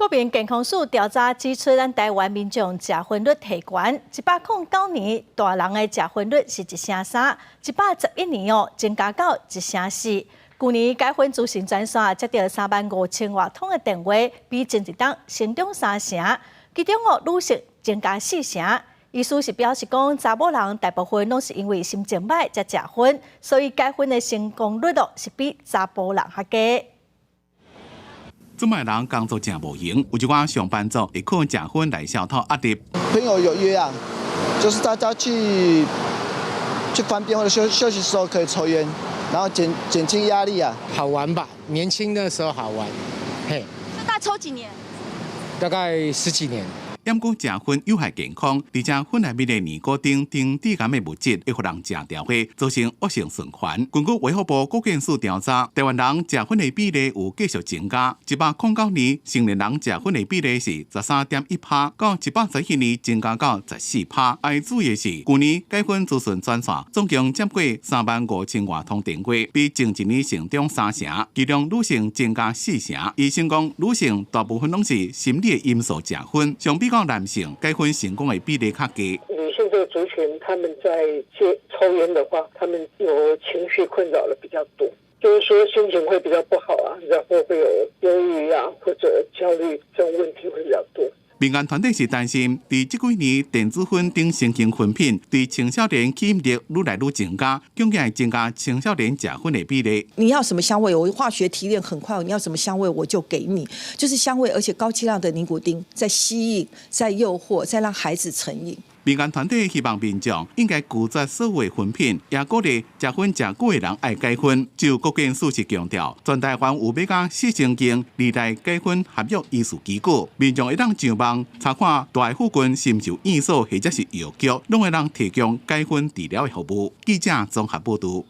國民健康署調查指出，咱台灣民眾食薰率提懸，109年大人的食薰率是1成3，111年哦增加到1成4。舊年解薰諮詢專線接著3萬5千外通的電話，比前一冬成長3成，其中哦女性增加4成。醫師是表示講，查某人大部分攏是因為心情䆀才食薰，所以戒薰的成功率哦是比查埔人較低。這擺人工作誠無閒，有一寡上班族會靠食薰來消除壓力。朋友有約啊，就是大家去方便或者休息時候可以抽菸，然後減輕壓力啊。好玩吧？年輕的時候好玩，嘿。大概抽幾年？大概十幾年。毋過食薰有害健康，而且薰內面的尼古丁等致癌的物質會予人食著會造成惡性循環。根據衛福部國健署調查，台灣人食薰的比例有繼續增加。109年成年人食薰的比例是13.1%，到111年增加到14%。愛注意的是，舊年解薰諮詢專線總共接過3萬5千外通電話，比前一年成長3成，其中女性增加4成。醫生講，女性大部分攏是心理的因素食薰，相比講男性戒薰成功的比例較低。女性這個族群，他們在戒抽菸的話，他們有情緒困擾的比較多，就是說心情會比較不好啊，然後會有憂鬱啊或者焦慮這種問題會比較多。民間團體是擔心，佇這幾年電子薰等新型薰品對青少年吸引力愈來愈增加，恐驚會增加青少年食薰的比例。你要什麼香味？我化學提煉很快，你要什麼香味我就給你，就是香味，而且高劑量的尼古丁在吸引、在誘惑、在讓孩子成癮。民間團體希望民眾應該拒絕所有薰品，也鼓勵食薰誠久的人愛戒薰。就國健署是強調，全台灣有欲甲4000間二代戒薰合約醫師機構，民眾會當上網查看蹛的附近是毋是有院所或者是藥局，攏會當提供戒薰治療的服務。記者綜合報導。